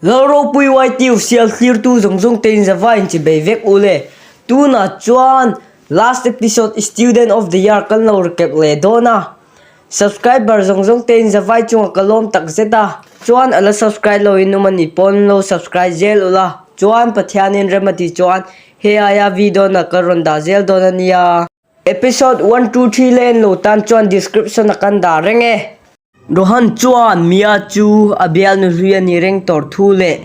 Lalropui YT Official thlirtu zawng zawng te in zava in chibei vek u le. Tunah chuan last episode Student of the Year kan lo recap leh dawn a. Subscriber zawng zawng te in zavai chungah ka lawm tak zet a. Chuan a la subscribe lo in awm a nih pawn lo subscribe zel ula. Chuan Pathianin rem a tih chuan hei aia video na ka rawn dah zel dawn a nia. Episode one two three la en lo tan chuan description a kan dah reng e. Rohan chuan Mia chu a bialnu hlui a ni reng tawr thu leh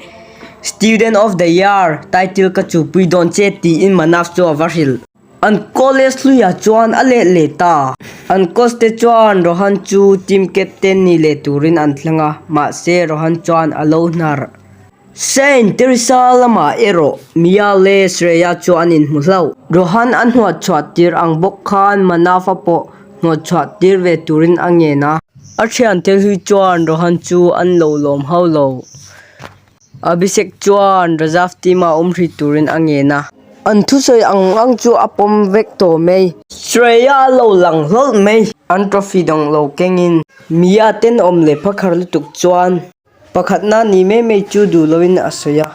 Student of the Year title ka chupui dawn che tiin Manav chu a va hrilh. An college hluiah chuan a let leh ta. An coach te chuan Rohan chu team captain ni leh turin an thleng a, mahse Rohan chuan a lo hnar. Saint Teresa lamah erawh Mia leh Shreya chu an inhmu hlauh. Rohan a hnuat chhuah tir ang bawk khan Manav-a pawh hnuat chhuah tir ve turin a ngen a. A thiante hlui chuan Rohan chu an lo lawm hauh lo. Abhishek chuan Rajav team-ah awm hrih turin a ngen a. An thusawi ang ang chu a pawm vek tawh mai. Shreya a lo lang hlawlh mai. An trophy dang lo kengin Mia tenawm leh phakhar lutuk chuan Pakhatna ni mai mai chu duh loin a sawi a.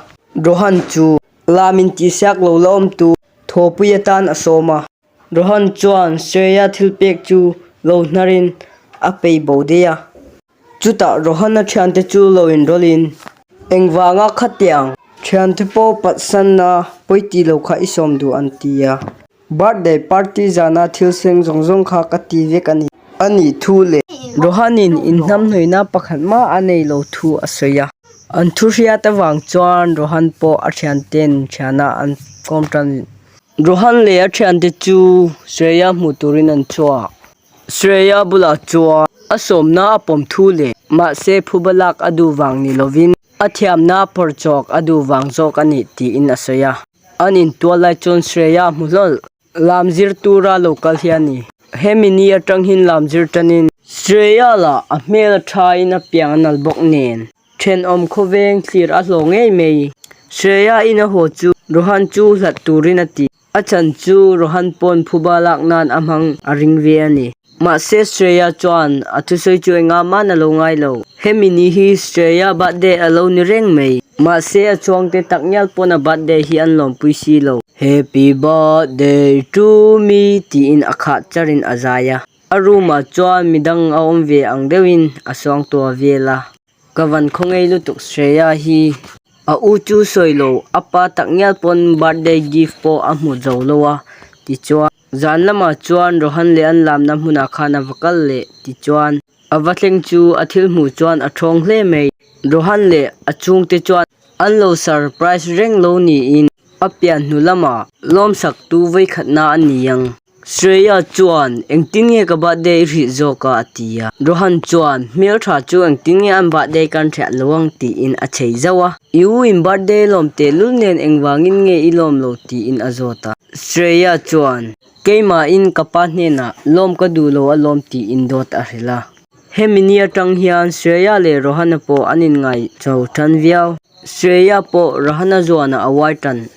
Rohan chu lam in tihsiak lo la awmtu thawpui atan a sawm a. Rohan chuan Shreya thil pek chu lo hnarin a pei bo daih a. Chutah Rohan-a thiante chu lo inrawlhin, Engvanga khatiang thiante pawh patsanna pawi tih lo kha i sawm duh an ti a. Birthday party zana thil seng zawng zawng kha ka ti vek a ni. A nih thu leh Rohanin inhnamhnawihna pakhat mah a nei lo thu a sawi a. An thu hriat avang chuan Rohan pawh a thianten thiana an kawm tan. Rohan leh a thiante chu Shreya hmuh turin an chhuak. Shreya bulah chuan a sawmna a pawm thu leh mahse phuba lak a duh vang ni lovin a thiamna phawrh chawk a duh vang zawk a nih tiin a sawi a. An intual lai chuan Shreya a hmu hlawlh. Lam zir tura lo kal hi a ni. Hemi ni atang hian lam zir tanin. Shreya lah a hmel a thain a piang a nal bawk nen. Thenawm khawveng thlir a hlawh ngei mai. Shreya in a haw chu Rohan chu hlat turin a ti. A chhan chu Rohan pawn phuba lak nan a hmang a ring ve a ni. Mahse Shreya chuan a thusawi chu engah man a lo ngai lo. Hemi ni hi Shreya birthday a lo ni reng mai. Mahse a chhuangte tak ngial pawn a birthday hi an lawmpui si lo. Happy birthday to me tiin a khah charin a zai a. A room ah chuan midang a awm ve ang deuhin a suangtuah vel a. Ka van khawngei lutuk Shreya hi. A u chu sawi lo, a pa tak ngial pawn birthday gift pawh a hmu zo lo a tichuan zan lamah chuan Rohan leh an lamna hmunah khan a va kal leh tichuan a va thleng chu a thil hmuh chuan a thawng hle mai. Rohan leh a chhungte chuan an lo surprise reng lo niin a pian hnu lamah lawmsak tu vawikhatna a ni ang. Shreya chuan, Engtin nge ka birthday i hrih zawk a? a ti a. Rohan chuan, Hmeltha chu engtin nge an birthday kan hriat lo ang? tiin a chei zauh a. I u in birthday lawm tehlul nen engvangin nge i lawm lo? tiin a zawt a. Shreya chuan, Keimahin ka pa hnenah lawm ka duh lo alawm tiin dawt a hrilh a. Hemi ni atang hian Shreya leh Rohana pawh an inngaih chho tan viau. Shreya pawh Rohana zuanah a uai tan.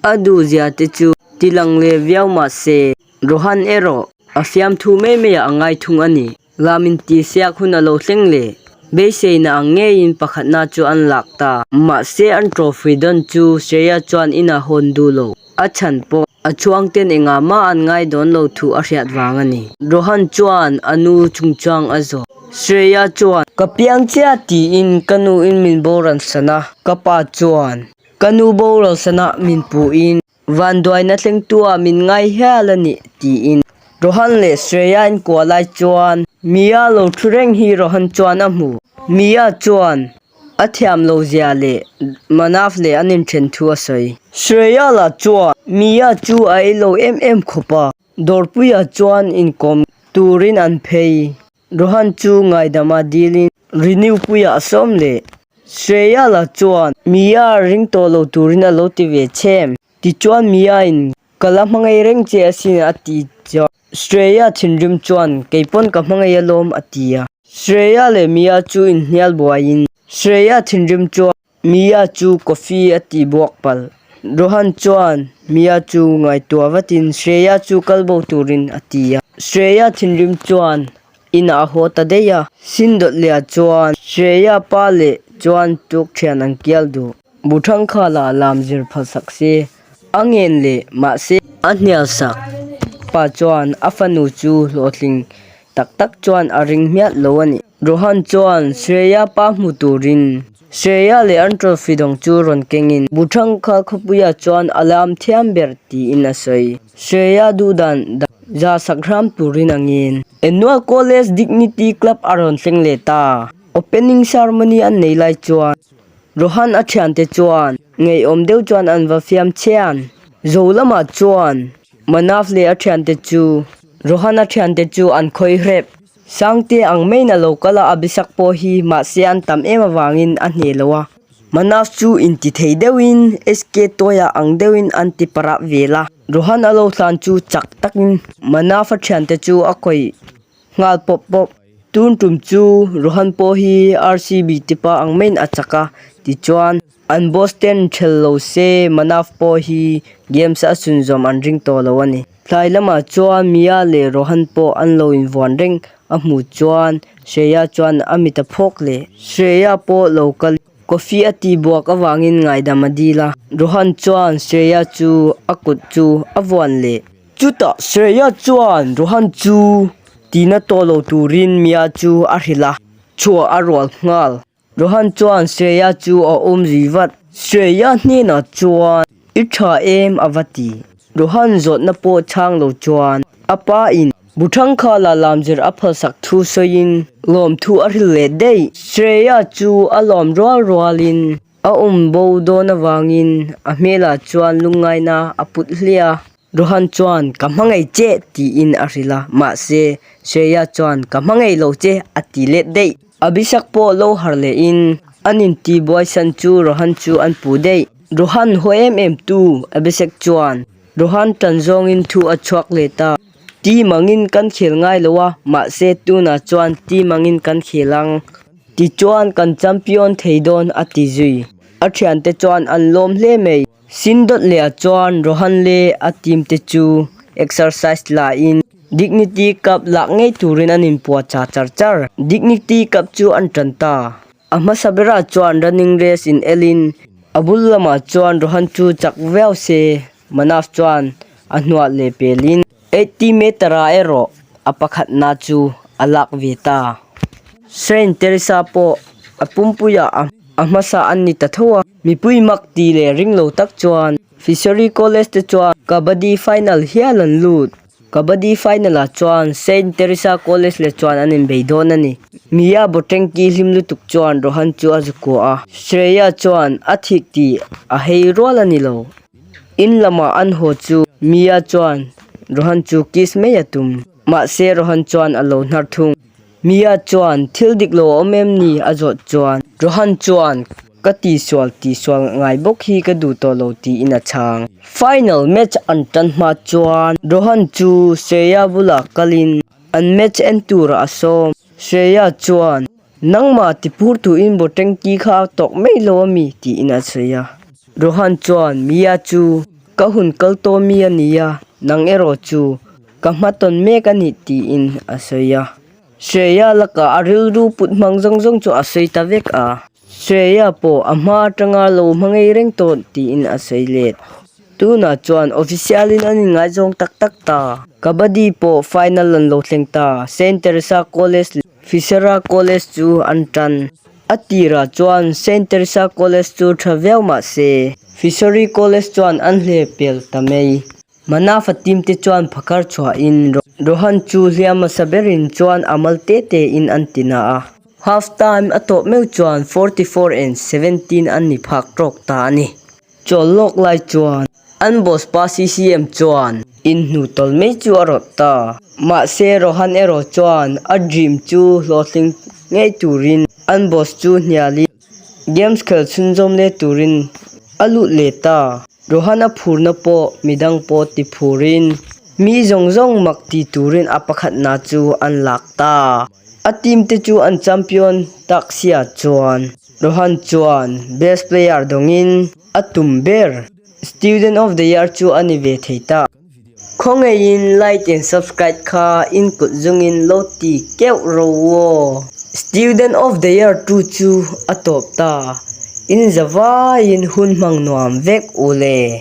A duhzia te chu ti lang leh viau mah se, Rohan erawh a fiamthu mai maiah a ngai thung a ni. Lamin tihsiak hun a lo thleng leh beiseina ang ngeiin pakhatna chu an lak ta. Mahse an trophy dawn chu Shreya chuan inah hawn duh lo. A chhan pawh a chhuangten engah mah an ngai dawn lo thu a hriat vang a ni. Rohan chuan a nu chungchang a zawh. Shreya chuan, Ka piang chiah tiin ka nuin min boral san a, ka pa chuan Ka nu boral sanah min puhin vanduaina thlengtuah min ngai hial a ni tiin Rohan leh Shreya inkuah lai chuan Mia lo thu reng hi Rohan chuan a hmu. Mia chuan a thiam lo zia leh Manav leh an inthen thu a sawi. Shreya lah chuan Mia chu a ei lo em em khawp a, Dawrpuia chuan inkawm turin an phei. Rohan chu ngaidama dilin Renew puia a sawm leh. Shreya lah chuan Mia ring tawh lo turin a lo ti ve chem. Tichuan Mia in ka la hmangaih reng che asin a ti chuan Shreya thinrim chuan keipawn ka hmangaih alawm a ti a. Shreya leh Mia chu inhnial buaiin Shreya thinrim chuan Mia chu coffee a ti buak palh. Rohan chuan Mia chu ngaihtuah vatin Shreya chu kal bo turin a ti a. Shreya thinrim chuan inah a haw ta daih a. Sindawtlia chuan Shreya pa leh Chuan tuk thian an kial duh. Buthang kha lah lam zir phalsak se a ngen leh mahse a hnial sak pa chuan a fanu chu hlawhtling tak tak chuan a ring hmiah lo a ni. Rohan chuan Shreya pa hmu turin Shreya leh an trophy dawng chu rawn kengin Buthang kha khawpuiah chuan a lam thiam ber tiin a sawi. Shreya duh dan za sak hram turin a ngen. Annual College Dignity Club a rawn thleng leh ta. Opening ceremony an nei lai chuan Rohan a thiante chuan ngeiawm deuh chuan an va fiam chhian. Zo lamah chuan Manav leh a thiante chu Rohan a thiante chu an khawi hrep. Sangte ang maiin a lo kal a, Abhishek pawh hi mahse an tam em avangin a hneh lo a. Manav chu inti thei deuhin SK Toya ang deuhin an ti parah vel a. Rohan a lo hlan chu chak takin Manav a thiante chu a khawih Nghal pawp pawp. Tun tum chu Rohan pawh hi RCB tipa ang maiin a chak a, tichuan an boss ten ṭhel lo se Manav pawh hi games a chhunzawm an ring tawh lo a ni. Tlai lamah chuan Mia leh Rohan pawh an lo invuan reng a hmuh chuan Shreya chuan a mit a phawk leh. Shreya pawh lo kal coffee a tih buak avangin ngaidam a dil a, Rohan chuan Shreya chu a kut chu a vuan leh. Chutah Shreya chuan Rohan chu tina tawh lo turin Mia chu a hrilh a, chhuah a rual nghal. Rohan chuan Shreya chu a awm zui vat. Shreya hnenah chuan, I tha em? a va ti. Rohan zawhna pawh chhang lo chuan a pa in Buthangkhala lamzir a phalsak thu sawiin lawmthu a hrilh leh daih. Shreya chu a lawm rual rualin A awm bo dawn avangin a hmelah chuan lungngaina a put hliah a. Rohan chuan, Ka hmangaih che, tiin a hrilh a. Mahse, Shreya chuan, Ka hmangaih lo che, a ti let daih. Abhishek pawh lo harh lehin an intibuai san chu Rohan chu an puh daih. Rohan haw em em tu Abhishek chuan Rohan tan zawngin thu a chhuak leh ta. Team angin kan khel ngai lo a, mahse tunah chuan team angin kan khel ang. Tichuan kan champion thei dawn a ti zui. A thiante chuan an lawm hle mai. Sindawt leh chuan Rohan leh a team te chu exercise la in Dignity Cup lak ngei turin an inpuah cha char char. Dignity Cup chu an tan ta. A hmasa berah chuan running race in el in a bul lamah chuan Rohan chu chak viau se Manav chuan a hnuah leh pel in 80 meter ah erawh a pakhatna chu a lak ve ta. Saint Teresa pawh a pumpuiah a hmasa an ni ta tho a. Mipui mak ti leh ring lo tak chuan Fishery College te chuan Kabaddi final hial an lut. Kabaddi final ah chuan Saint Teresa College leh chuan an inbei dawn a ni. Mia Botengki hlim lutuk chuan Rohan chu a zukua a. Shreya chuan a thik tih a hei rual a ni lo. In lamah an haw chu Mia chuan Rohan chu kiss mai a tum. Mahse Rohan chuan a lo hnar thung. Mia chuan thil dik lo a awm em ni a zawh chuan Rohan chuan ka tihsual tihsual ngai bawk hi ka duh tawh lo tiin a chhang. Final match an tan hma chuan Rohan chu Shreya bulah kalin an match en turah a sawm. Shreya chuan Nangmah tipur tuin Botengki kha a tawk mai lo a mi? tiin a sawi a. Rohan chuan, Mia chu ka hun kal tawh mi a ni a, nang erawh chu ka hmatawn mek a ni tiin a sawi a. Shreya lakah a rilru put hmang zawng zawng chu a sawi ta vek a. Shreya pawh a hma atanga lo hma ngei reng tawh tiin a sawi let. Tunah chuan official in an inngaizawng tak tak ta. Kabaddi pawh final an lo thleng ta. Saint Teresa College leh Fisera College chu an tan. A tirah chuan Saint Teresa College chu tha viau mah se, Fishery College chuan an hle pel ta mai. Manafa team te chuan phakar chhuahin Rohan chu hliam hmasa berin chuan a mal te te in an ti na a. Half time a tawh meuh chuan 44 and 17 an ni phak tawk ta a ni. Chawl lawk lai chuan an boss pa CCM chuan inhnu tawl mai chu a rawt ta. Mahse Rohan erawh chuan a dream chu hlawhtling ngei turin an boss chu hnialin games khel chhunzawm leh turin a lut leh ta. Rohan a phurna pawh midang pawh ti phurin mi zawng zawng mak ti turin a pakhatna chu an lak ta. A team te chu an champion tak sia chuan Rohan chuan best player dawngin a tum ber student of the year chu a ni ve thei ta. Khawngaihin like and subscribe kha in kut zungin lo ti keuh ro aw. Student of the year tu chu a tawp ta. In zavaiin hun hmang nuam vek u le.